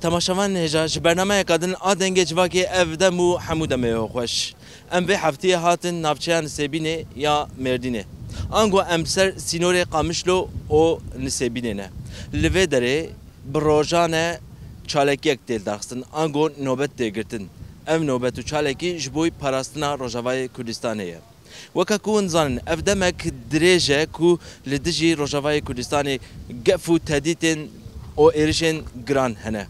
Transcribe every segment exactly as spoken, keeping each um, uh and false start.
Temaşevanên hêja, ji bernameyeka din a Dengê Civakê ev dem û hemû demê we xweş. Em vê heftiyê hatin navçeya Nisêbînê ya Mêrdînê. Ango em ser sînorê Qamişlo û Nisêbînê ne. Li vê derê bi rojan e çalekiyek tê lidarxistin, ango nobet tê girtin. Ev nobet û çalekî ji bo parastina Rojavayê Kurdistanê ye. Weke ku hûn dizanin, ev demek dirêj e ku li dijî Rojavayê Kurdistanê gef û tehdîtên û êrişên giran hene.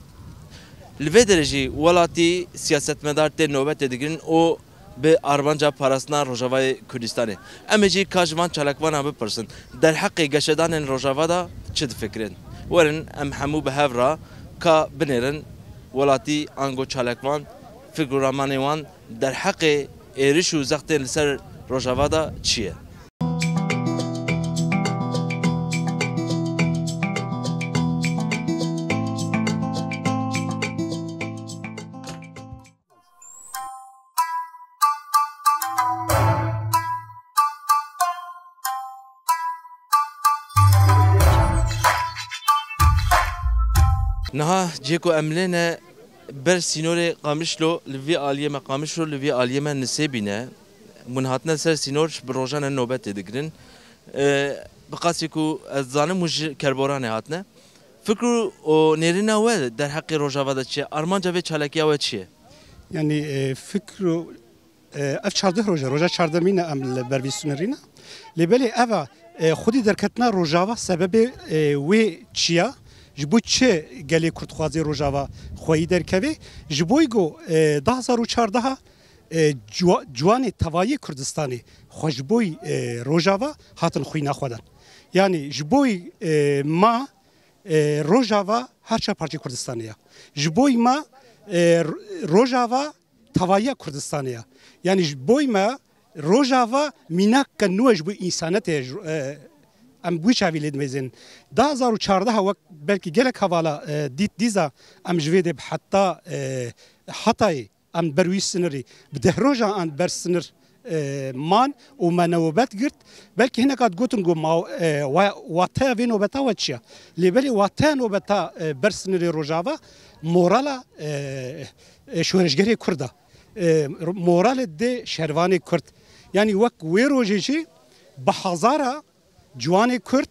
Li vê derê jî welatî siyasetmedar tên nobetê digirin û bi armanca parastina Rojavayê Kurdistanê. Em ê jî ka ji van çalakvanan bipirsin, derheqê geşedanên Rojava de çi difikirin? Werin em hemû bi hev re ka binêrin welatî ango çalakvan, fikr û ramanê wan derheqê êriş û zextên li ser Rojava de çi ye? Niha cihê ku em lê ne ber sînorê Qamişlo, li vî aliyê me Qamişlo, li vî aliyê me Nisêbîn e. Hûn hatine ser sînor, bi rojan e nobetê digirin. E, bi qasî ku ez dizanim hûn ji Kerboranê hatine. Fikr û nêrîna we derheqê Rojava de çi ye? Armanca vê çalakiya we çi ye? Yanî, e, fikr û, e, ev çardeh roj e, roja çardemîn e em li ber vî sînorî ne. Lê belê ev e, e, xwedî derketina Rojava sebebê, e, wê çi ye? Ji bo çi gelê Kurd dixwaze Rojava xweyî derkeve? Ji bo ku, e, du hazar û çardeh e, ciwa-, ciwanê tevayê Kurdistanê xwe ji bo, e, Rojava hatin xwîna xwe dan. Yanî ji bo, e, ma, e, Rojava her çar parçeyê Kurdistanê ye. Ji bo ma, e, Ro-, Rojava tevayiya Kurdistanê ye. Yanî ji bo me Rojava mînakeke nû ye ji bo însanetê ye. Ji, e, em wî çavî lê dimêzin. Du hazar û çardeh wek belkî gelek hevala, e, dît dîza em ji vê dê bi heta, e, Hatayê em ber wî sinirî, bi deh rojan em ber sinir, e, man û me newbet girt. Belkî hineka digotin ku ma, e, wa-, wateya vê nobeta we çi ye? Lê belê wateya nobeta, e, ber sinirê Rojava morala, e, e, şoreşgerê Kurd e. E, moralê dê şervanê Kurd. Yanî wek wê rojê jî bi hezara ciwanê Kurd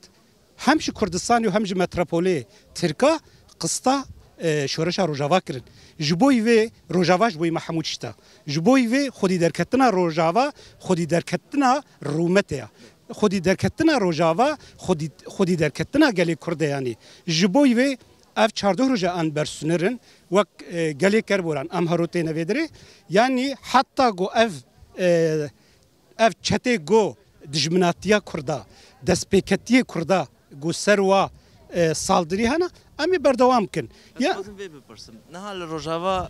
hem ji Kurdistanê û hem ji metropolê Tirka qista, e, şoreşa Rojava kirin. Ji bo vê Rojava ji bo me hemû tişt e. Ji bo vê xwedî derketina Rojava, xwedî derketina rûmetê ye. Xwedî derketina Rojava, xwedî, xwedî derketina gelê Kurd e yanî. Ji bo vê ev çardeh roja an bersunir in, wek, e, gelê Kerboran, em hero têne vê dirê. Yanî heta ku ev, e, ev çetê ku dijminatiya Kurda, destpêketiyê Kurda ku ser wa, e, saldirî hene, em ê berdewam kin. Ez Ya dixwazim vê bipirsim. Niha li Rojava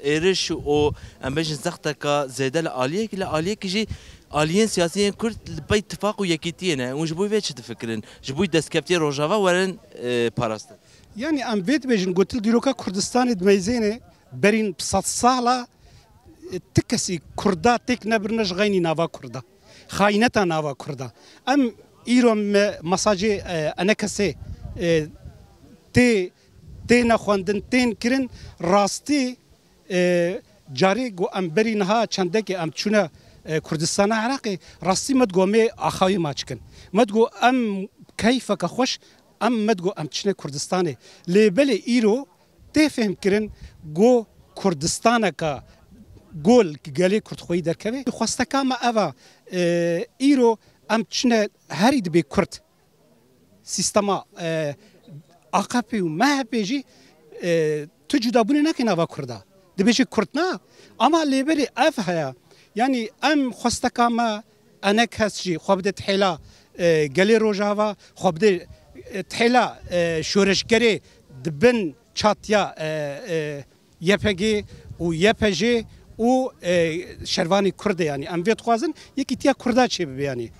êriş û em bêjin zexteka zêde li aliyekî, li aliyekî jî aliyên siyasî yên Kurd li pey tifaq û yekîtiyê ne. Hûn ji bo vê çi difikirin? Ji bo destkeftiyê Rojava werin, e, parastin. Yanî em vê dibêjin, gotil dîroka Kurdistanê dimeyzêne, berîn sed sala, e, ti kesî Kurda têk nebirine ji xeynî nava Kurda. Xayîneta nava Kurda. Em îro me mesajê, e, enekesê, e, tê, têne xwendin, tên kirin, rastî, e, carê ku em berî niha çendekê em çûne, e, Kurdistana Iraqê, rastî me digo em ê axayî maç kin. Me digo em keyfeke xweş, em me digo em çine Kurdistanê. Lê belê îro tê fêhm kirin ku Kurdistaneke gol ki gelê Kurd xweyî derkeve. Xwesteka me ev e, e, îro em çine herî dibê Kurd. Sîstema, e, A K P û M H P jî, e, tu cudabûnê nake nava Kurda. Dibêje Kurd na, ama lê belê ev heye. Yanî em xwesteka me, enek kes jî xwe bide tihêla, e, gelê Rojava, xwe bide, e, tihêla, e, şoreşgerê di bin çatiya, e, e, Y P G û Y P J û, e, şervanê Kurd e, yanî em vê dixwazin yekîtiya Kurda çêbibe yanî.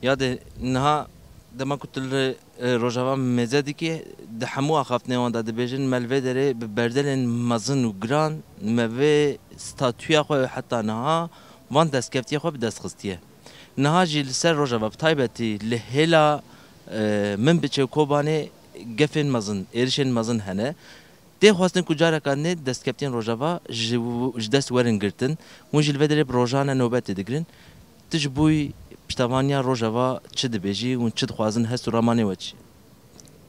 Ya de niha dema ku tu li, e, Rojava mêze dikî, di hemû axaftinên wan de dibêjin, me li vê derê bi berdelên mezin û giran, me vê statûya xwe heta niha van destkeftiya xwe bi dest xistiye. Niha jî li ser Rojava, bi taybetî li hêla, e, Minbiçê û Kobanê gefên mezin, êrişên mezin hene. Tê xwestin ku careka nê destkeftiyan Rojava ji, ji dest werin girtin. Hûn jî li vê derê bi rojan e nobetê digirin. Tu ji bo piştevaniya Rojava çi dibêjî? Hûn çi dixwazin? Hest û ramanê we çi ye?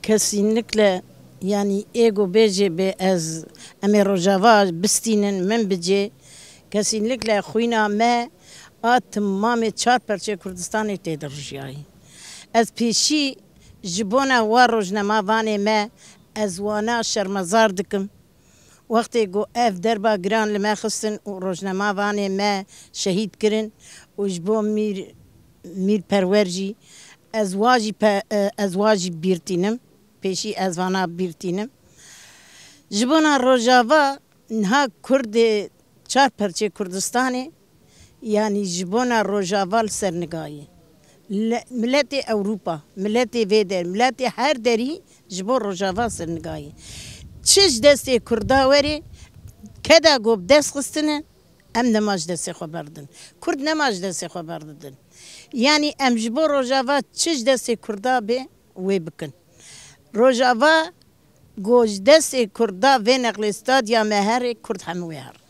Kesinlikle, yani ê ku bêjê bê ez, em ê Rojava bistînin, Minbicê, kesinlikle xwîna me a timamê çar perçê Kurdistanê tê de rijiyayî. Ez pêşî ji bona wa rojnamevanê me, ez wana şermezar dikim. Wextê ku ev derba giran li me xistin û rojnamevanê me şehîd kirin û ji bo Mîr, Mîr Perwer jî, ez wa jî pe-, e, ez wa jî bîr tînim. Pêşî ez vana bîr tînim. Ji bona Rojava niha Kurdê çar perçê Kurdistanê, yanî ji bona Rojava li ser nigayê. Le-, miletê Ewropa, miletê vê der, miletê her derî ji bo Rojava ser nigayê. Çi ji destê Kurda werê, keda ku bi dest xistine, em nema ji destê xwe berdin. Kurd nema ji destê xwe berdidin. Yanî em ji bo Rojava çi ji destê Kurda bê, wê bikin. Rojava ku ji destê Kurda vê neqlê stadya me herê, Kurd hemû wê herin.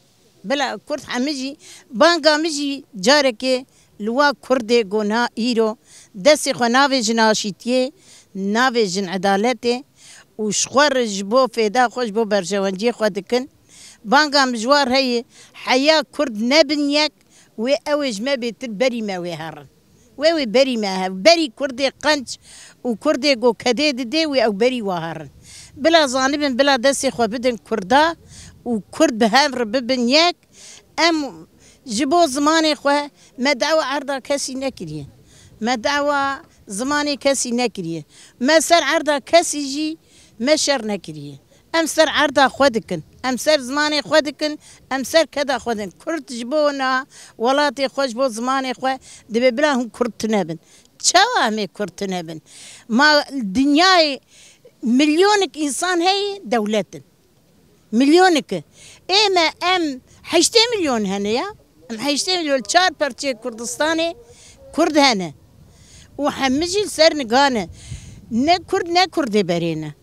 Bila Kurd hemî jî, banga min jî carekê li wa Kurdê ku niha îro destê xwe navêjin aşîtiyê, navêjin edaletê û ji xwe re ji bo fêda xwe, ji bo berjewenciyê xwe dikin. Banga min ji war heye, heya Kurd nebin yek, wê ew ê ji me bêtir berî me wê herin. Wê wê berî me hev. Berî Kurdê qenc û Kurdê ku kedê didê, wê ew berî wa herin. Bila zanibin, bila destê xwe bidin Kurda û Kurd bi hev re bibin yek. Em ji bo zimanê xwe me dawa erda kesî nekiriye. Me dawa zimanê kesî nekiriye. Me ser erda kesî jî me şer nekiriye. Em ser erda xwe dikin. Em ser zimanê xwe dikin. Em ser keda xwe dikin. Kurd ji bona welatê xwe, ji bo zimanê xwe dibe bila hûn Kurd tune bin. Çawa em ê Kurd tune bin? Ma dinyayê milyonik însan heye, dewlet in. Milyonik e. Ê me em heştê milyon hene ya. Em heştê milyon, çar perçê Kurdistanê Kurd hene. Û hemî jî li ser niga ne. Ne Kurd, ne Kurdê berê ne.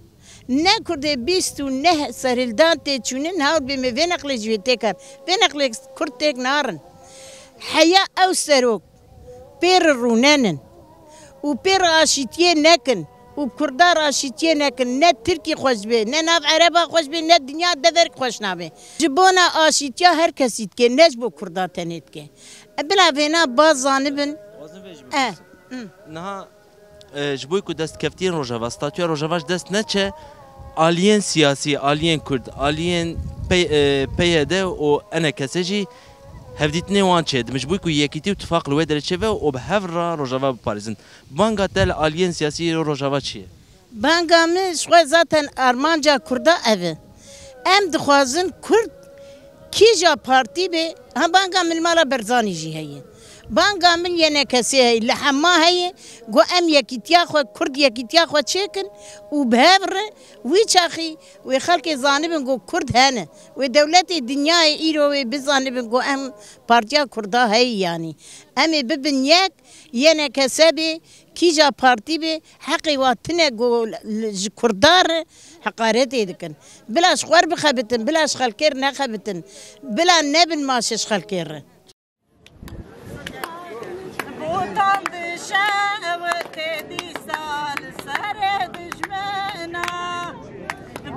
Ne Kurdê bîst û neh serhildan tê çûnin, hewr bê me vê neqlê ji wê têk her. Vê neqlê Kurd têk narin. Heya ew serok pê re rûnenin û pê re aşîtiyê nekin û Kurda re aşîtiyê nekin. Ne Tirkî xweş bê, ne nav Ereba xweş bê, ne dinya deverk xweş nabê. Ji bona aşîtiya her kesî dike, ne ji bo Kurda tenê dike. E, bila vêna baz zanibin. Wazin vê ji E, min hı. Niha, e, ji bo ku destkeftiyên Rojava, statûya Rojava ji dest neçe, aliyên siyasî, aliyên Kurd, aliyên P-, e, P Y D û E N K S jî hevdîtinê wan çêdibin. Ji bo ku yekîtî û tifaq li wê derê çêbe û bi hev re Rojava biparêzin. Banga te li aliyên siyasî Rojava çi ye? Banga min ji xwe zaten armanca Kurda ev e. Em dixwazin Kurd kîja partî be, ha banga min li mala Berzanî jî heye. Banga min Y N K S heye, li hema heye, ku em yekîtiya xwe, Kurd yekîtiya xwe çêkin û bi hev re wî çaxî wê xelkê zanibin ku Kurd hene. Wê dewletê dinyayê îro wê bizanibin ku em Partiya Kurda heye yanî. Em ê bibin yek, Y N K S bê, kîja partî bê, heqê wa tune ku li, ji Kurda re heqaretê dikin. Bila ji xwe re bixebitin, bila ji xelkê re nexebitin, bila nebin maşe ji xelkê re. Botan dişewite dîsa li serê dijmena.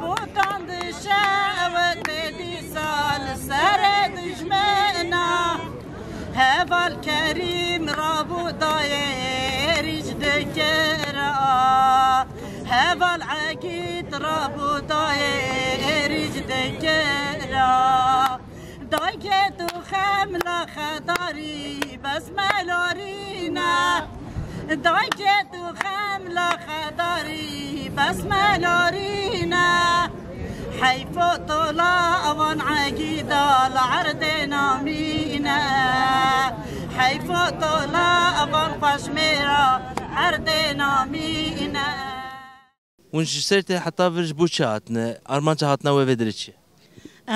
Botan dişewite dîsa li serê dijmena. Heval Kerîm rabû dayê êrî ji dikira. Heval Egîd rabû dayê êrî ji dikira. Dayke tu xem la xedarî bes me lorîne. Dayke tu xem la xedarî bes me lorîne. Heyfo tola awan Egîda li erdê namîne. Heyfa tala evan xweşmêra erdê namîne. Hûn ji Sêrtê heta vir ji bo çi hatine? Armanca hatina we vê derê çi ye?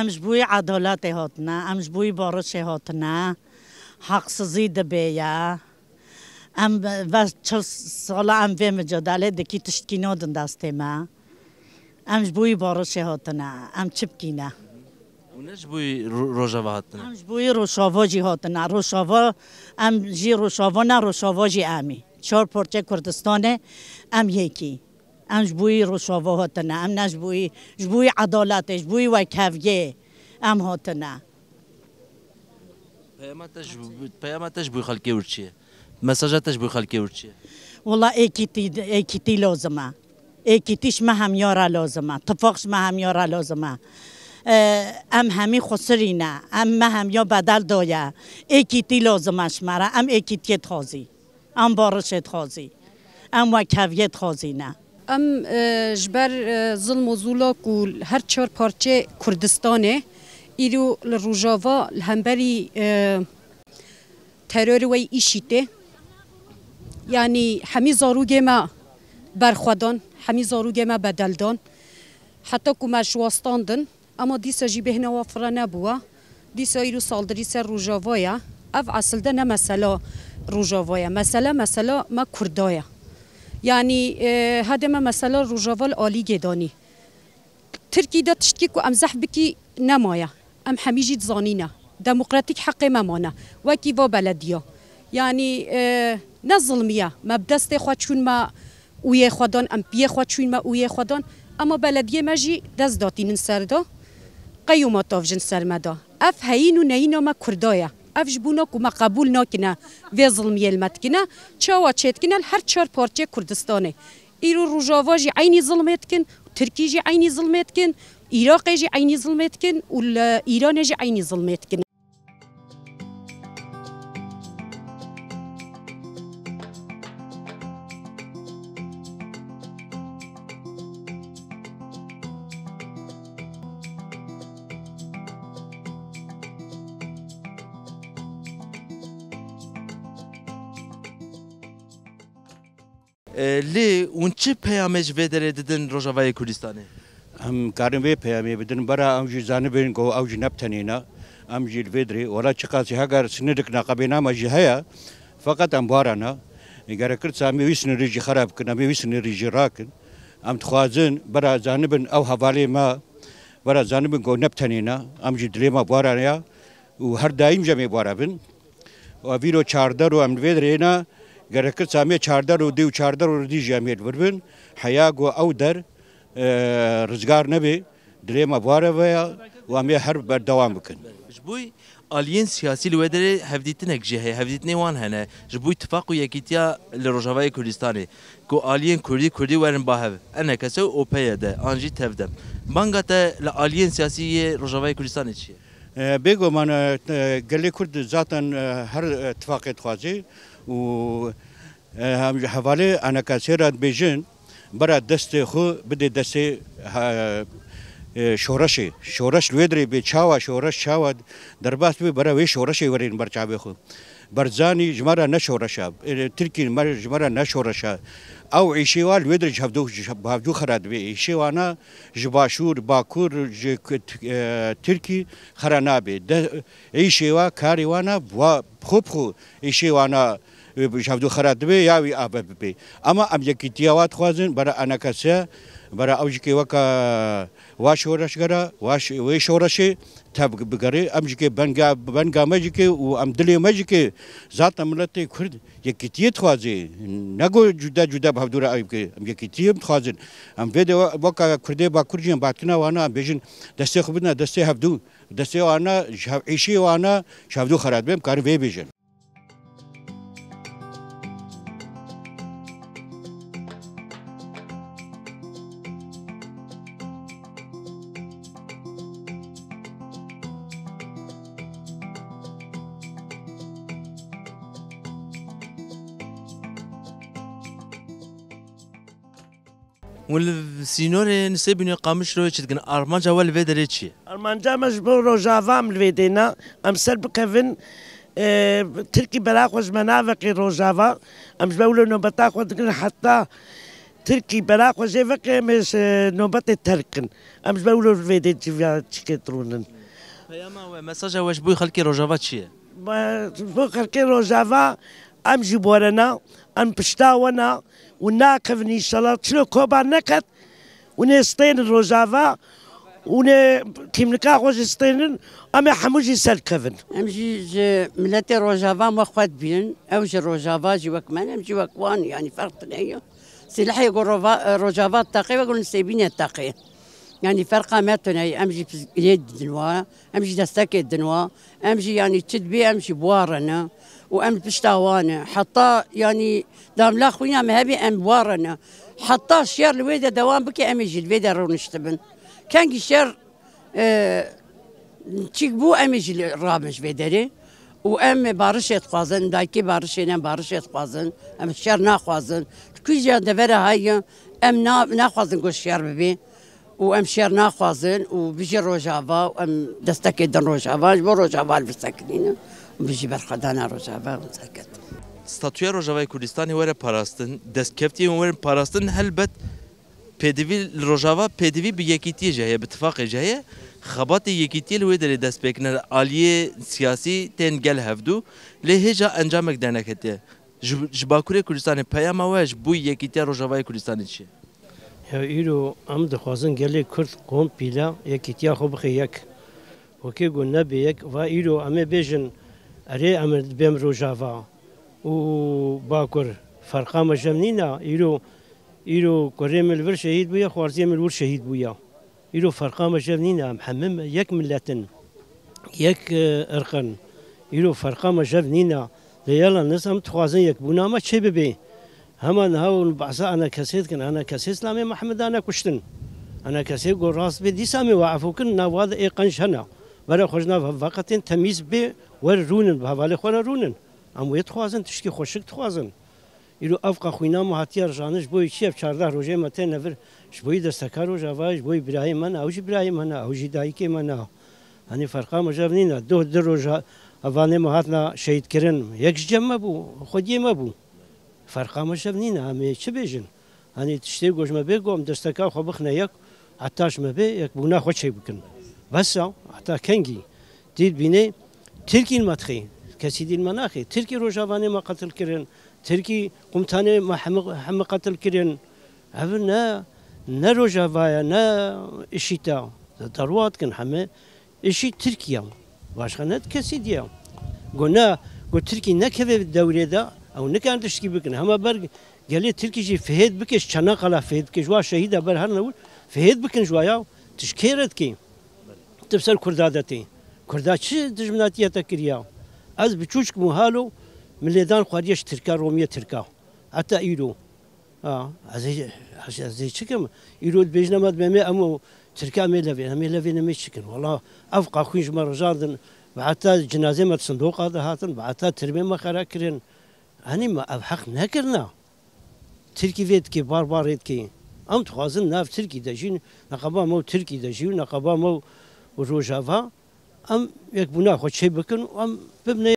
Em ji bo edaletê hatine, em ji bo barişê hatine. Heqsizî dibe ye. Em ve çil sala em vê micadelê dikî, tiştkî nadin destê me. Em ji bo barişê hatine, em çi bikîne? Û ne ji bo ro-, Rojava hatine? Em ji bo Rojava jî hatine. Rojava, em jî Rojava ne, Rojava jî em î. Çar parçe Kurdistanê em yekî. Em ji bo Rojava hatine. Em ne ji bo, ji bo edaletê, ji bo wekheviyê em hatine. Peyama te ji, peyama te ji bo xelkê wir çi ye? Mesaja te ji bo xelkê wir çi ye? Wela êkîtî, êkîtî lazim e. Êkîtî ji me hemya re lazim e. Tifaq ji me hemya re lazim e. Em hemî xusirî ne. Em me hemya bedel daye. Êkîtî lazim e ji me re. Em êkîtiyê dixwazî. Em barişê dixwazî. Em wekheviyê dixwazî ne. Em, e, ji ber, e, zilm û zûla ku li her çar parçeyê Kurdistanê, îro li Rojava li hemberî, e, terorê wey îşîtê, yanî hemî zarokê me berxwedan, hemî zarokê me bedeldan. Heta ku me ji wastandin, Ema dîsa jî bêhna wa firre nebûwa. Dîsa îro saldirî ser Rojava ye. Ev esil de ne mesela Rojava ye. Mesele, mesela me Kurda ye. Yanî, e, hede me mesela Rojava li alîgê danî. Tirkî de tiştkî ku em zehf bikî nemaye. Em hemî jî dizanîne. Demokratîk heqê me mane. Wekî va belediya. Yanî, e, ne zilmî ye. Me bi destê xwe çûn me ûyê xwe dan, em piyê xwe çûyîn me ûyê xwe dan. Ema belediyê me jî dest datînin ser de, qeyûma tavjin ser me de. Ev heyîn û neyîna me Kurda ye. Ev ji bona ku me qebûl nakine vê zilmiyê li me dikine, çawa çêdikine li her çar parçeyê Kurdistanê. Îro Rojava jî eynî zilmê dikin, Tirkî jî eynî zilmê dikin, Iraqê jî eynî zilmê dikin û li Îranê jî eynî zilmê dikin. E, lê hûn çi peyamê ji vê derê didin Rojavayê Kurdistanê? Em karin vê peyamê bidin, bera ew jî zanibin ku ew jî ne bi tenê ne. Em jî li vê derê, wela çiqasî heger sinirik neqebêna me jî heye, feqet em barana. Gerek kir sa em ê wî sinirî jî xerab bikin, em ê wî sinirî jî rakin. Em dixwazin, bera zanibin ew hevalê me, bera zanibin ku ne bi tenê ne. Em jî dilê me barana ya. û her daîm jî em ê bi we re bin. Û ev îro çar der û em li vê derê ne, gerek kir sa em ê çar der û dî û çar der û dî jî em ê li vir bin. Heya ku ew der, e, rizgar nebe, dilê me bi we re veya û em ê her berdewam bikin. Ji bo aliyên siyasî li wê derê hevdîtinek jî heye, hevdîtinê wan hene. Ji bo tifaq û yekîtiya li Rojavayê Kurdistanê, ku aliyên Kurdî, Kurdî werin ba hev, E N K S û O P Y D, an jî TEV-DEM. Banga te li aliyên siyasî yê Rojavayê Kurdistanê çi ye? E, bêguman, e, e, gelê Kurd zaten, e, her, e, tifaqê dixwaze û, e, hem ji hevalê E N K S'ê re dibêjin, bera destê xwe bidê destê, e, e, şoreşê. Şoreş li wê dirê bê, çawa şoreş, çawa derbas bê, bera wê şoreşê werên ber çavê xwe. Barzanî ji me re ne şoreş e, e, Tirkî me, ji me re ne şoreş e. Ew êşê wa li wê dirê ji hevdû, ji hevdû xera dibê. Êşê wana ji Başûr, Bakur, ji K-, e, Tirkî xera nabe. De, êşê wa, karê wana, wa, xwe bi xwe êşê wana, e, ji hevdû xera dibe, ya wî ave bibe. Ama em yekîtiya wa dixwazin, bera E N K S, bera ew jî ke weka wa şoreşgera, wa ş-, wê şoreşê tev bigere. Em jî ke benga, benga me jî ke û em dilê me jî ke zaten miletê Kurd yekîtiyê dixwaze. Ne ku cuda cuda bi hevdû re ew ke, em yekîtiyê dixwazin. Em vê de we-, weka Kurdê Bakur jî em batkirina wana em bêjin destê xwe bidine destê hevdû. Destê wana, ji hev-, êşê wana ji hevdû xera dibe, em karin vê bêjin. Hûn li sînorê Nisêbînê Qamişlo çi dikin? Armanca we li vê derê çi ye? Armanca me ji bo Rojava em li vê dê ne, em ser bikevin, E, Tirkî bela xwe ji me naveqê Rojava. Em ji ber wilo nobeta xwe digirin heta Tirkî bela xwe jê veqê em ê ji nobetê terk kin. Em ji ber wilo vê dê civiya çikê dirûnin. Peyama we, mesaja we ji bo xelkê Rojava çi ye? Ji bo xelkê Rojava em jî borena, em pişta we ne û nakevin înşallah. Çilo koba neket, hûn ê stênin Rojava, hûn ê tîmnika xwe jî stênin, em ê hemû jî serkevin. Em jî ji miletê Rojava me xwe dibînin, ew ji Rojava jî wek me ne, em jî wek wan, yanî ferq tune ye. Silahê ku Rova-, Rojava teqê wek hûn Sêbînê teqê. Yanî ferqa me tune ye, em jî piz-, lê didin wa, em jî destekê din wa, em jî yanî çi dibê em jî bi wa re ne û em pişta wa ne. Heta yanî damla xwîna me hebê em bi wa re ne. Heta şer li wê de dewam bike em ê jî li vê de rûniştibin. Kengî şer, e, çîk bû em ê jî li, rabin ji vê derê. Û em barişê dixwazin, dayikê barişê ne, em barişê dixwazin. Em şer naxwazin. Li ku jî devera hay, em na-, naxwazin ku şer bibê. Û em şer naxwazin û bijî Rojava û em destekê din Rojava, ji bo Rojava li vir sekinînin û bijî berxwedana Rojava û serket. Statûya Rojavayê Kurdistanê were parastin, destkeftiyên werin parastin, helbet pêdivî li Rojava pêdivî bi yekîtiyê jî heye, bi tifaqê jî heye. Xebatê yekîtiyê li wê derê dest pê kirine, aliyê siyasî tên gel hevdû, lê hêja encamek derneketiye. Ji, ji Bakurê Kurdistanê peyama we ji bo yekîtiya Rojavayê Kurdistanê çi ye? Ya îro em dixwazin gelê Kurd kompîle yekîtiya xwe bixe yek. Wekî ku nebe yek, va îro em ê bêjin, erê em ê dibêm Rojava û Bakur. Ferqa me jev nîne. Îro, îro kurê min li vir şehîd bûye, xwarziyê min li wir şehîd bûye. Îro ferqa me jev nîne, em hemî me yek milet in, yek, e, irq in. Îro ferqa me jev nîne. Lê yala niz em dixwazin yekbûna me çê bibe. Hema niha hûn behsa enekesê dikin, enekesê Îslamê Mehemedane kuştin. Enekesê got rast bê, dîsa em ê we efû kin, nav wa de ê qenc hene. Were xwe ji nav veqetên temîz bê, wer rûnin, bi hevalê xwe re rûnin. Em wê dixwazin, tiştî xweşik dixwazin. Îro ev qe xwîna me hatiye rijanin, ji bo yî çi ye? Ev çardeh rojê me têne vir, ji bo yî desteka Rojava ye, ji bo yî birayê me ne, ew jî birayê me ne, ew jî dayikê me ne. Hanî ferqa me jev nîne. Duh di roja evanê me hatine şehîdkirin, yek ji cem me bû, xwediyê me bû. Ferqa me jev nîne, em ê çi bêjin? Hanî tiştê ku ji me bê, ku em desteka xwe bixine yek, heta ji me bê yekbûna xwe çê bikin. Bes e, heta kengî? Tî dibînê Tirkî li me dixê, kesî dî li me naxê. Tirkî rojavanê me qetil kirin, Tirkî qumtanê me hemî, hemî qetil kirin. Ev ne, ne Rojava ye, ne IŞÎD e. Derwa dikin hemî. Îşî Tirkiye. Başka ne kesî diye. Go ne, go Tirkî nekeve dewrê de, ew nikarin tiştkî bikin. Hema ber gelê Tirkî jî fihêt bike, ji Çanakkale fihêt bike, ji wa şehîda ber herine wir, fihêt bikin ji wa ya, tu ji kê re dikî? Tu bi ser Kurda de tê. Kurda çi dijminatiye te kiriya? Ez bi çûçik muhalo, min lêdan xwariye ji Tirka, romiye Tirka. Heta îro. Ha, ez ê, ez, ez ê çi kim? Îro dibêjine me, dibê me, em û Tirka em ê levê, em ê levê ne me çi kin? Wala ev qaxwîn ji me rijandin, bi heta cinazê me di sindoqa de hatin, bi heta tirmê me xera kirin. Hanî me ev heq nekirina? Tirkî vê dikê, barbarê dikê. Em dixwazin nav Tirkî de jî, neqeba me û Tirkî de jî, neqeba me û Rojava, em yekbûna xwe çê bikin û em bibine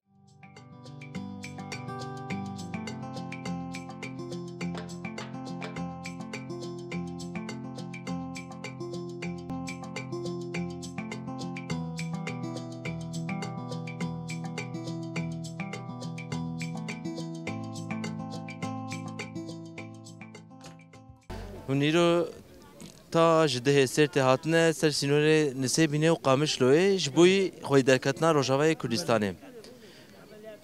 Hûn îro ta ji dihê Sêrtê hatine ser sînorê Nisêbînê û Qamişloyê ji bo xweyî derketina Rojavayê Kurdistanê.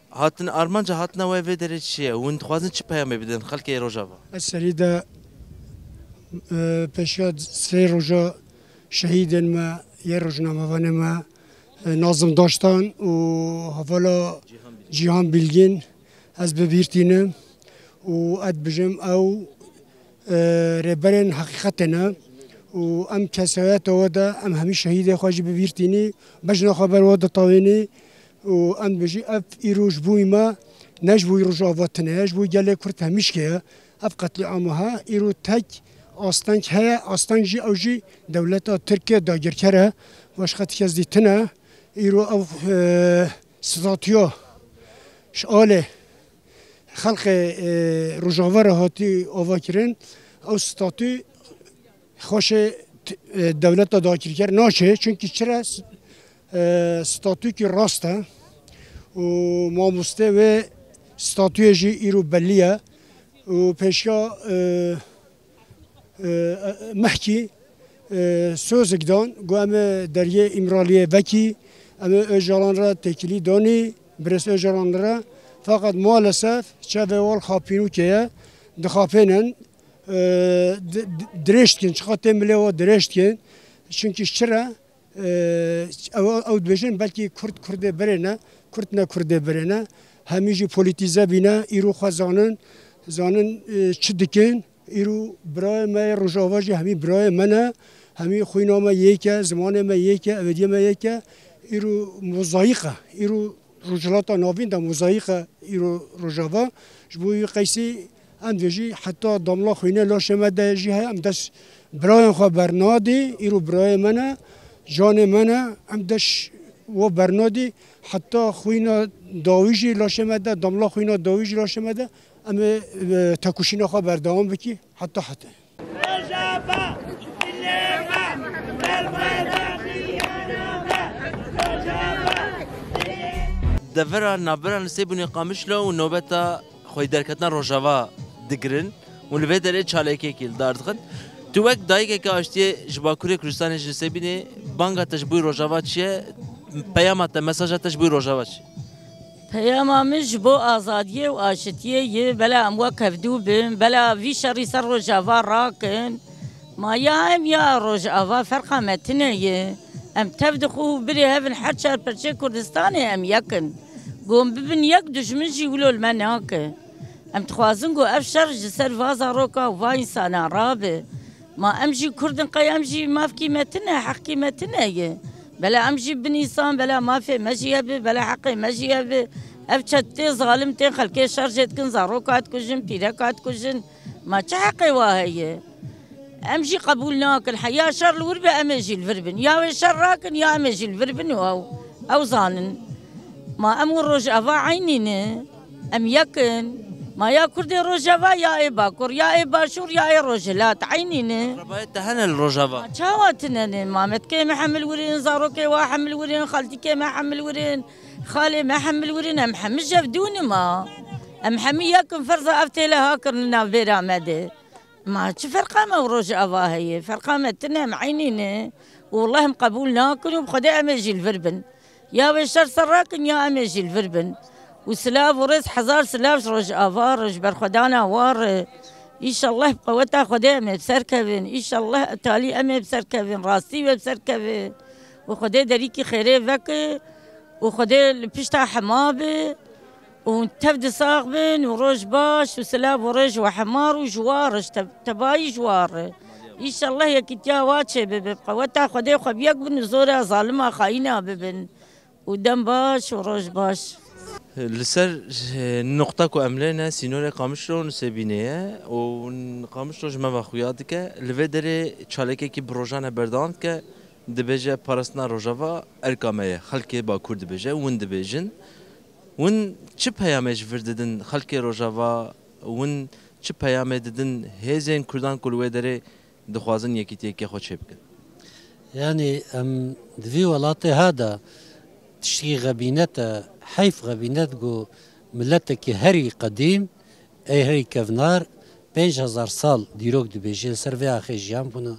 Hatin, armanca hatina we vê derê çi ye? Hûn dixwazin çi peyamê bidin xelkê Rojava? Ez serî de, e, pêşiya sê roja şehîdên me, yê rojnamevanê me, e, Nazim Daştan û hevala Cîhan Bilgîn ez bi bîr tînim û ez dibêjim ew e, rêberên heqîqetê ne û em kesayeta we de em hemî şehîdê xwe jî bi bîr tînî, bejna xwe ber we ditawînî û em dibêjî ev îro ji bo me ne ji bo Rojava tune ye, ji bo gelê Kurd hemîşkê ye. Ev qetlîama he, îro tek asteng heye, asteng jî ew jî dewleta Tirk e, dagirker e, başqa ti kes dî tune. Îro ew, e, statûya Ji alê xelqê, e, Rojava re hatî avakirin, ew statû xweşê t-, e, dewleta dagirker naçe. Çunkî çira s-, e, statûkî rast e û mamoste wê statûyê jî îro belî ye û pêşiya, e, e, mehkî, e, sözek dan, got, em ê deriyê Îmraliyê vekî, em ê Ocalan re têkilî danî, Birêz Ocalan re. Feqet maalesef çavê wan xapînûkê ye, dixapênin, e, di-, di-, dirêj dikin, çiqa tê milê wan dirêj dikin. Çunkî çira, e, ew, ew dibêjin, belkî Kurd Kurdê berê ne, Kurd ne Kurdê berê ne. Hemî jî polîtîze bîne, îro xwe zanin, zanin, e, çi dikin. Îro birayê me yê Rojava jî hemî birayê me ne, hemî xwîna me yek e, zimanê me yek e, evediya me yek e. Îro mozayîk e, îro Rojhilata Navîn de mozayîk e îro Rojava. Ji bo wî qeysî em dibêjî heta damla xwînê laşê me de jî heye, em dest birayên xwe bernadî, îro birayê me ne, canê me ne, em dest wan bernadî, heta xwîna dawî jî laşê me de, damla xwîna dawî jî laşê me de, em ê, e, tekoşîna xwe berdewam bikî heta hete. Devera navbera Nisêbûnê Qamişlo û nobeta xweyî derketina Rojava digirin û li vê derê çalakiyekê li dar dixin. Tu wek dayikeke aştiyê ji Bakurê Kurdistanê ji Nisêbînê banga te ji bo Rojava çi ye? Peyama te, mesaja te ji bo Rojava çi ye? Peyama min ji bo azadiyê û aşitiyê ye, bela em wek hevdû bin, bela vî şerî ser Rojava rakin. Ma ya em ya Rojava ferqa me tune ye. Em tev di xwe û birê hev in her çar perçê Kurdistanê em yek in. Got em bibin yek dijmin jî wilo li me nake. Em dixwazin got ev şer ji ser va zaroka û va însana rabe. Ma em jî Kurd in qey em jî mafkî me tune, heqkî me tune ye. Bela em jî bin însan, bela mafê me jî hebe, bela heqê me jî hebe. Ev çetê zalim tên xelkê şer jê dikin, zaroka dikujin, pîreka dikujin. Ma çi heqê wa heye? Em jî qebûl nakin. He, ya şer li wir be, em ê jî li vir bin. Ya wê şer rakin, ya em ê jî li vir bin û ew, ew zanin. Ma em û Rojava eynî ne? Em yek in. Ma ya Kurdê Rojava, ya ê Bakur, ya ê Başûr, ya ê Rojhilat. Eynî ne? Akrabayê te hene li Rojava? Ma çawa tune ne? Mametkê me hemil wir in, zarokê wa hemil wir in, xaltikê me hemil wir in, xalê me hemil wir in. Em hemî jevdû ne ma. Em hemî yek in, ferza ev têleha kirine nav bêra me de. Ma çi ferqa me û Rojava heye? Ferqa me tune, em eynî ne. Û wellah em qebûl nakin û bi Xwedê em ê jî li vir bin. Ya wê şer ser rakin ya em ê jî li vir bin. Û silav û rêz, hezar silav ji Rojava re, ji berxwedana wa re. Îşallah bi qeweta Xwedê em ê bi ser kevin. Îşallah etalî em ê bi ser kevin. Rastî wê bi ser keve. Û Xwedê derîkî xêrê veke. Û Xwedê li pişta hema be. Û tev di sax bin û roj baş û silav û rêz ji we hemar û ji wa re, ji te-, tebayî ji wa re. Îşallah yekîtiya wa çê bibe. Bi qeweta Xwedê xwe bi yek bin û zora zalima xayîna bibin. Û dem baş û roj baş. Li ser, e, nuqta ku em lê ne, sînorê Qamişlo û Nisêbînê ye û Qamişlo ji me ve xuya dike. Li vê derê çalakekî bi rojan e berdewam dike. Dibêje parastina Rojava erka me ye. Xelkê Bakur dibêje, hûn dibêjin. Hûn çi peyamê ji vir didin xelkê Rojava? Hûn çi peyamê didin hêzên Kurdan ku li wê derê dixwazin yekîtiyeke xwe çêbikin? Yanî em di vî welatê ha de tiştekî xebînet e, heyf xebînet ku miletekî herî qedîm, ey herî kevnar, pênc hezar sal dîrok dibêje, li ser vê axê jiyan bûne.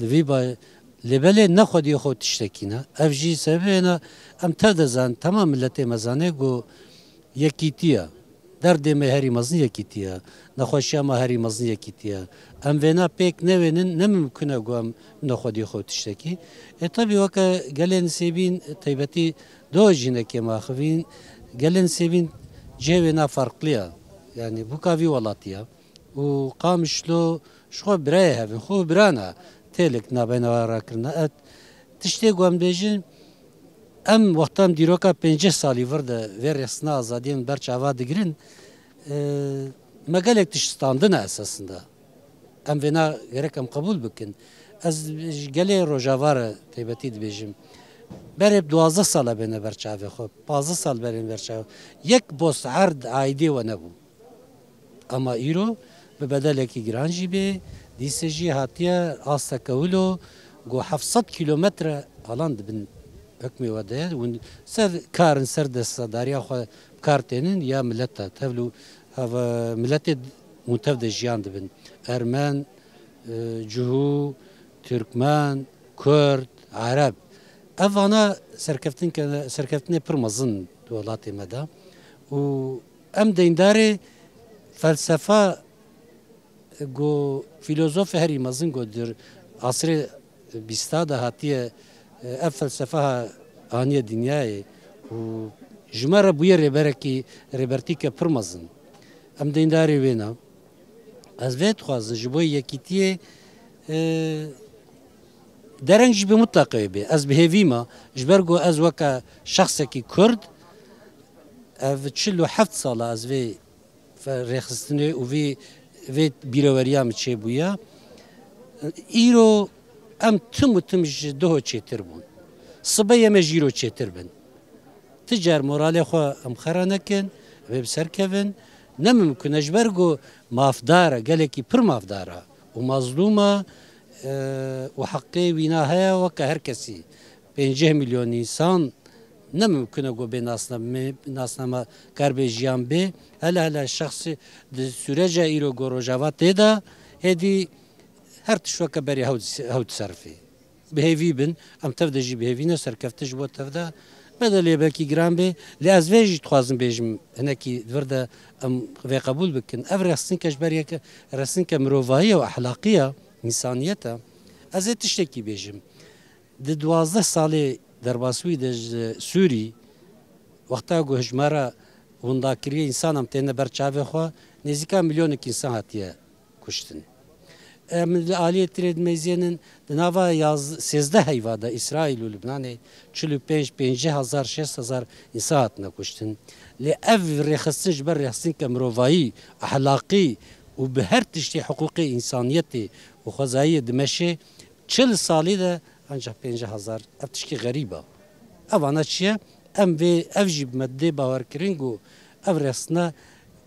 Li vî ba-, lê belê ne xwediyê xwe tiştekî ne. Ev jî sebebê ne, em tev de zan, temam miletê me zane ku yekîtî ye. Derdê me herî mezin yekîtî ye. Nexweşiya me herî mezin yekîtî ye. Em vêna pêk newênin, ne mimkun e ku em ne xwedî xwe tiştekî. Ê tebî weke gelên Sêbîn, taybetî do jinekê me axivîn, gelên Sêbîn cihê wêna farqlî ye. Yanî bûka vî welatî ye. Û Qamişlo ji xwe birayê hev in, xwe bira ne, têlek nabeyna we rakirine. Et tiştê ku em dibêjin, em wexta em dîroka pêncî salî vir de vê rêxistina azadiyê min ber çava digirin, e, me gelek tişt standine esasında. Em vêna gerek em qebûl bikin. Ez ji gelê Rojava re taybetî dibêjim. Berê bi duwazdeh sala bêne ber çavê xwe, pazdeh sal berên ber çavê xwe. Yek bost erd aîdê we nebû. Ama îro bi bedelekî giran jî bê, dîse jî hatiye asteke wilo ku heft sed kîlometre alan dibin hukmê we de ye. Hûn ser karin, ser destedariya xwe bi kar tênin ya mileta. Tevlû heve miletê hûn tev de jiyan dibin. Ermen, e, Cihû, Tirkmen, Kurd, Ereb. Ev vana serkeftin ke-, serkeftinê pir mezin di welatê me de. Û em deyndarê felsefa ku fîlozofê herî mezin ku di asrê bîsta de hatiye, ev felsefa aniye dinyayê û ji me re bûye rêberekî, rêbertîke pir mezin. Em deyndarê wê ne. Ez vê dixwazim ji bo yekîtiyê, e, dereng jî bi mutlaqeyê bê. Ez bi hêvî me, ji ber ku ez weke şexsekî Kurd, ev çil û heft sala ez vê fe-, rêxistinê û vê, vê bîreweriya min çêbûye. Îro em tim û tim ji duho çêtir bûn. Sibe yê me jî îro çêtir bin. Ti car moralê xwe em xera nekin, em ê bi ser kevin. Ne mimkun e, ji ber ku mafdar e, gelekî pir mafdar e û mazlûm e, e, û heqê wîna heye weke her kesî. Pêncî milyon însan ne mimkun e ku bê nasname, nasname kar bê jiyan bê. Hele hele şexsî di sûreca îro ku Rojava tê de, hêdî her tişt weke berê hew, hew diserifê. Bi hêvî bin, em tev de jî bi hêvî ne, serkeftin ji bo tev de bedelê belkî giran bê. Lê ez vê jî dixwazim bêjim, hinekî di vir de em vê qebûl bikin. Ev rêxistinke ji ber yeke rêxistinke mirovahî ye û ehlaqî ye, însaniyet e. Ez ê tiştekî bêjim. Di duwazdeh salê derbasbûyî de ji Sûrî, wexta ku hijmara windakiriyê însan em têne ber çavê xwe, nêzîka milyonek însan hatiye kuştin. Em li aliyê tirê dimeyzênin, di nava yaz-, sêzdeh heyva de Îsraîl û Libnanê çil û pênc, pêncî hezar, şêst hezar însan hatine kuştin. Lê ev rêxistin ji ber rêxistinke mirovayî, ehlaqî û bi her tiştî hiqûqê însaniyetê û xwezayiyê dimeşê, çil salî de ancak pêncî hezar, ev tişkî xerîb e. Ev ana çi ye? Em vê, ev jî bi me dê bawerkirin ku ev rêxistina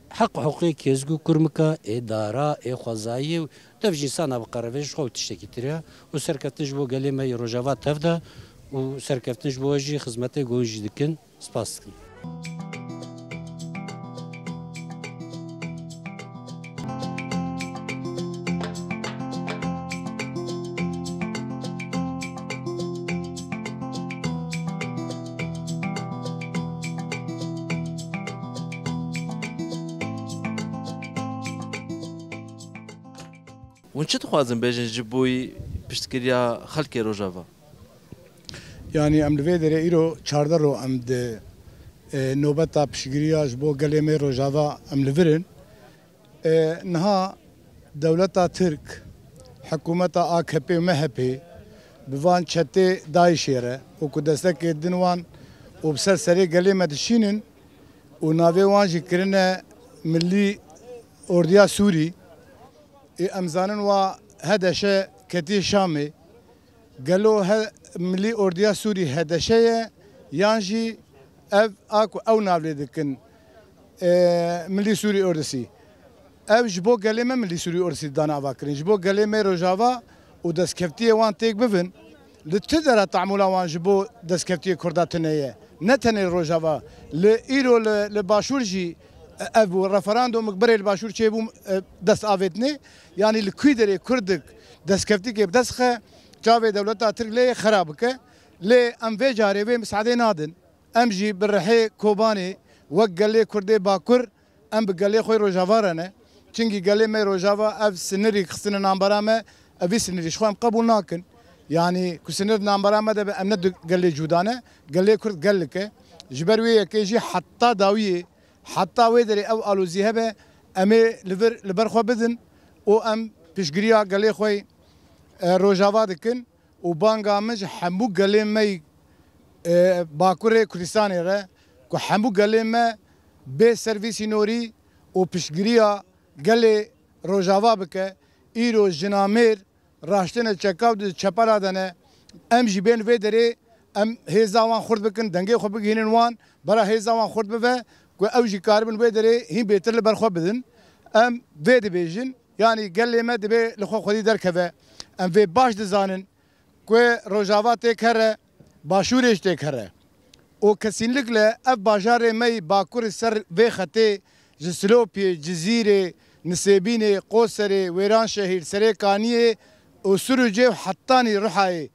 heq û hiqûqê kêzg û kurmika, ê dara, ê xwezayiyê û dev jî însana biqerivê ji xwe û tiştekî tire ye û serkeftin ji bo gelê me yê Rojava tev de û serkeftin ji bo we jî xizmetê ku hûn jî dikin. Spas dikim. Hûn çi dixwazin bêjin ji bo piştgiriya xelkê Rojava? Yanî em li vê derê îro çardeh roj em di, e, nobeta piştgiriya ji bo gelê me Rojava em li vir in. E, niha dewleta Tirk, hikûmeta A K P û M H P bi van çetê DAIŞê re û ku destekê din wan û bi ser serê gelê me dişînin û navê wan jî kirine Milî Ordiya Sûrî. Ê, em zanin wa H D Ş ketiye Şamê. Gelo he, Milî Ordiya Sûrî H D Ş ye, yan jî ev a ku ew nav lê dikin, e, Milî Sûrî Ordusî? Ev ji bo gelê me Milî Sûrî Ordusî dane avakirin. Ji bo gelê me Rojava û destkeftiyê wan têk bibin, li tu dera tamûla wan ji bo destkeftiyê Kurda tune ye. Ne tenê Rojava, li îro li, li Başûr jî ev bû. Referandumik berê li Başûr çêbû, e, dest avêtinê. Yanî li kû derê Kurdik destkeftikê bi dest xe, çavê dewleta Tirk lê xera bike. Lê em vê carê vê misadê nadin. Em jî bi rihê Kobanê wek gelê Kurdê Bakur em bi gelê xwe Rojava re ne. Çimkî gelê me Rojava ev sinirî xistine nambera me, ev vî sinirî ji xwe em qebûl nakin. Yanî ku sinir nambera me de be, em ne du gelê cuda ne. Gelê Kurd gelek e. Ji ber wê yekê jî heta dawiyê, heta wê derê ew alozî hebe, em ê li vir, li ber xwe bidin û em piştgiriya gelê xwe, e, Rojava dikin. Û banga min ji hemû gelê me yî, e, Bakurê Kurdistanê re, ku hemû gelê me bê servîsî norî û piştgiriya gelê Rojava bike. Îro jinamêr raştine çeka û di çepela de ne. Em jî bên vê derê Em hêza wan xurt bikin, dengê xwe bigihînin wan, bera hêza wan xurt bibe, ku ew jî karibin wê derê hîn bêtir li ber xwe bidin. Em vê dibêjin, yanî gelê me dibê li xwe xwedî derkeve. Em vê baş dizanin ku Rojava têk here, Başûrê jî têk here. Û kesînlikle ev bajarê me yî Bakurê ser vê xetê ji Silopiyê, Cizîrê, Nisêbînê, Qoserê, Wêranşehîr, Serê Kaniyê û Sirûcê û hetanî Rihayê,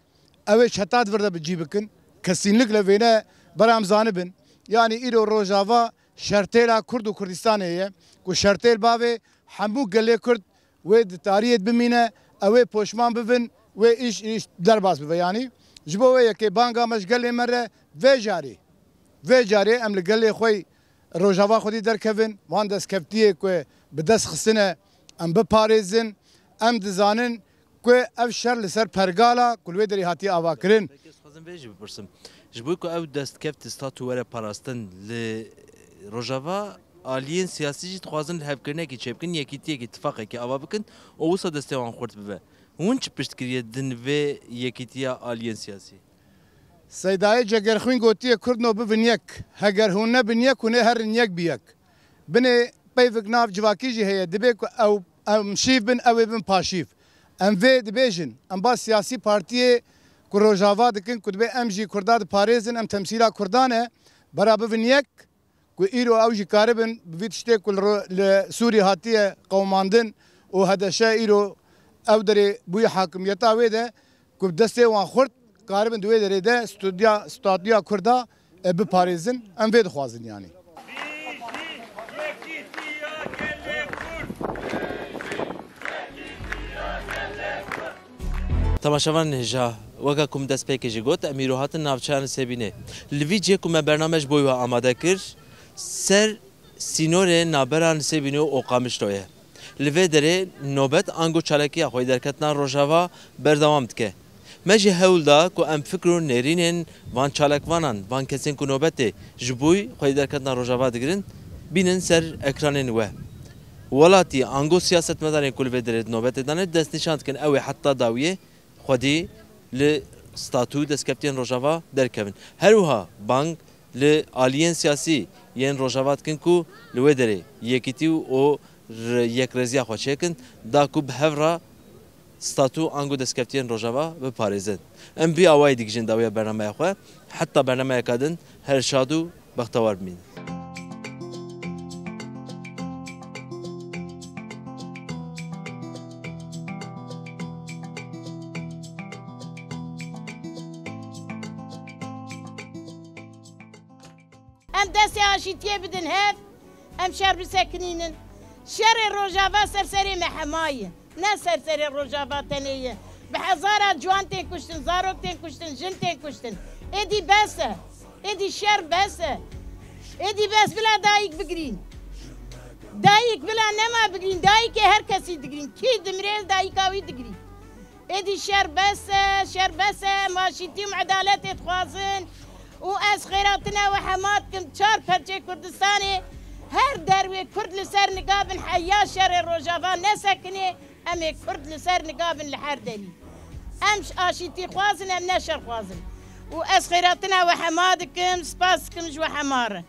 ew ê ji heta di vir de bi cî bikin. Kesînlikle vêne bera em zanibin. Yanî îro Rojava şertêla Kurd û Kurdistanê ye, ku şertêl bavê hemû gelê Kurd wê di tariyê de bimîne, ew ê poşman bibin, wê îş, îş derbas bibe. Yanî ji bo wê yekê banga me ji gelê me re vê carê, vê carê em li gelê xwe yî Rojava xwedî derkevin, wan destkeftiyê ku bi dest xistine em biparêzin. Em dizanin ku ev şer li ser pergala ku li wê derê hatiye avakirin. Belkî ez dixwazim vê jî bipirsim. Ji bo ku ew destkeft statû were parastin li Rojava, aliyên siyasî jî dixwazin lihevkirinekî çêbikin, yekîtiyekî, tifaqekî ava bikin û wisa destê wan xurt bibe. Hûn çi piştgiriyê din vê yekîtiya aliyên siyasî? Seydayê Cegerxwîn gotiye, Kurdno bibin yek. Heger hûn nebin yek, hûn ê herin yek bi yek. Binê peyvek nav civakî jî heye, dibê ku ew, em şîv bin, ew ê bin paşîv. Em vê dibêjin, em ba siyasî partiyê ku Rojava dikin, ku dibê em jî Kurda diparêzin, em temsîla Kurdan e, bera bibin yek, ku îro ew jî karibin bi vî tiştê ku li ro-, li Sûrî hatiye qewimandin û H D Ş îro ew derê bûye hakimiyeta wê de, ku bi destê wan xurt karibin di wê derê de stûdiya, statûya Kurda, e, biparêzin. Em vê dixwazin yanî. Temaşevan hêja, weke ku min destpêkê jî got, em îro hatin navçeya Nisêbînê. Li vî cihê ku me bername ji bo we amade kir, ser sînorê navbera Nisêbînê û Oqamişlo ye. Li vê derê nobet ango çalakiya xwedî derketina Rojava berdewam dike. Me jî hewl da ku em fikr û nêrînên van çalakvanan, van kesên ku nobetê ji bo xwedî derketina Rojava digirin, bînin ser ekranên we. Welatî ango siyasetmedarên ku li vê derê di nobetê de ne, destnîşan dikin ew ê heta dawiyê xwedî li statû destkeftiyên Rojava derkevin. Her wiha bang li aliyên siyasî yên Rojava dikin ku li wê derê yekîtî û r-, yekrêziya xwe çêkin, da ku bi hev re statû ango destkeftiyên Rojava biparêzin. Em vî awayî digihîjin dawiya bernameya xwe. Heta bernameyeka din her şad û bextewar bimînin. Em destê aşîtiyê bidin hev, em şer bisekinînin. Şerê Rojava ser serê me hema ye. Ne ser serê Rojava tenê ye. Bi hezara ciwan tên kuştin, zarok tên kuştin, jin tên kuştin. Êdî bes e. Êdî şer bes e. Êdî bes bila dayik bigirîn. Dayik bila nema bigirîn. Dayikê her kesî digirîn. Kî dimrê dayika wî digirî. Êdî şer bes e, şer bes e. Em aşîtî û edaletê dixwazin. Û ez xêratina we hema dikim, çar perçê Kurdistanê, her derwê Kurd li ser niga bin, heya şerê Rojava nesekinê, em ê Kurd li ser niga bin li her derî. Em ş-, aşîtî xwazin, em ne şer xwazin. Û ez xêratina we hema dikim, spas dikim ji we hema re.